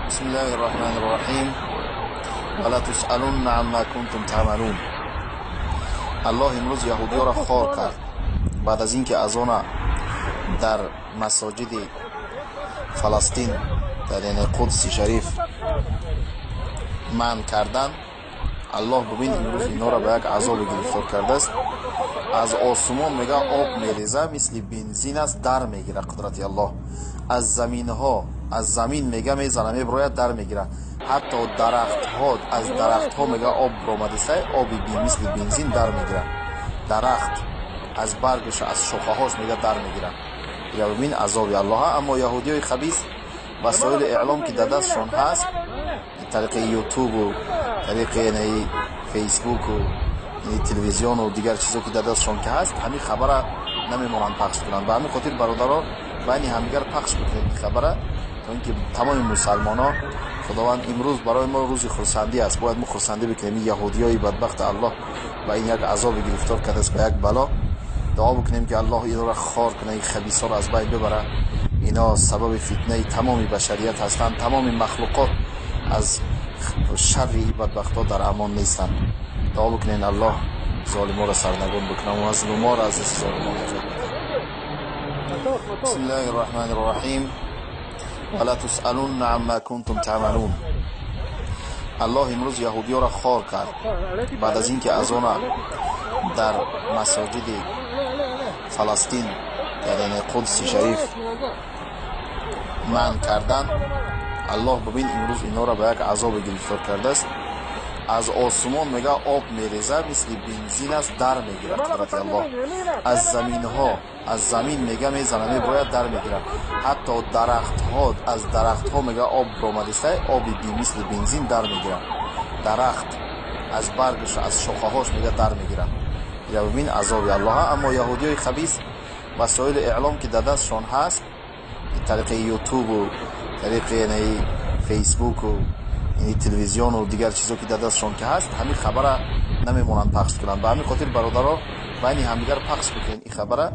بسم الله الرحمن الرحیم. ولتسألن عما کنتم تعملون. الله امروز یهودی را خوار کرد بعد از اینکه اذان در مساجد فلسطین در یعنی قدس شریف منع کردن. الله ببین امروز اینا را به یک عذاب گرفتار کرده است. از آسمان میگه آب میریزه، مثل بنزین است، در میگیره قدرت الله. از زمین ها، از زمین میگه میزنه، میبراید، در میگیره. حتی درخت ها، از درخت ها میگه آب برآمده، آب بی مثل بنزین در میگیره. درخت از برگش، از شاخه هاش میگه در میگیره. یا ببین عذاب الله. اما یهودی های خبیث وسایل اعلام که در دستشان هست، طریق یوتیوب و طریق یعنی فیسبوک و یعنی تلویزیون و دیگر چیزا که در دستشان که هست، همین خبر نمیمونن پخش کنن. به همین خاطر برادرها بین همدیگر پخش بکنید این خبره، تا اینکه تمام مسلمان ها، خداوند امروز برای ما روز خرسندی است، باید ما خرسندی بکنیم. این یهودیای بدبخت الله و این یک عذاب گرفتار کرده است، به یک بلا. دعا بکنیم که الله اینا را خوار کنه، این خبیثا را از بین ببره. اینا سبب فتنه تمام بشریت هستند. تمام مخلوقات از شر این بدبخت‌ها در امان نیستند. دعا بکنین الله ظالما را سرنگون بکنه و مظلوما را از دست ظالمان نجات بده. بسم الله الرحمن الرحیم. ولا تسألون عما کنتم تعملون. الله امروز یهودی را خوار کرد بعد از اینکه اذان در مساجد فلسطین در یعنی قدس شریف منع کردن. الله ببین امروز اینا را به یک عذاب گرفتار کرده است. از آسمان میگه آب میریزه، مثل بنزین است، در میگیره قدرت الله. از زمین ها، از زمین میگه میزنه، میبراید، در میگیره. حتی درخت ها، از درخت ها میگه آب برآمده، آب بی مثل بنزین در میگیره. درخت از برگش، از شاخه هاش میگه در میگیره. یا ببین عذاب الله. اما یهودی های خبیث وسایل اعلام که در دستشان هست، طریق یوتیوب و طریق یعنی فیسبوک و یعنی تلویزیون و دیگر چیزا که در دستشان که هست، همین خبره نمیمونن پخش کنن. به همین خاطر برادرها بین همدیگر پخش بکنین این خبره،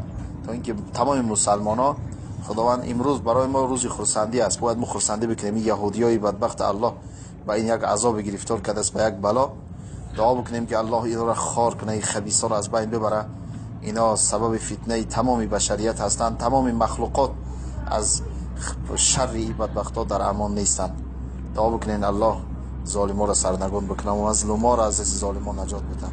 تا اینکه تمام مسلمان ها، خداوند امروز برای ما روز خرسندی است، باید ما خرسندی بکنیم. این یهودیای بدبخت الله با این یک عذاب گرفتار کرده است، به یک بلا. دعا بکنیم که الله اینا را خوار کنه، این خبیثا را از بین ببره. اینا سبب فتنه تمام بشریت هستند. تمام مخلوقات از شر این بدبخت‌ها در امان نیستند. دعا بکنین الله ظالما را سرنگون بکنه و مظلوما را از دست ظالمان نجات بده.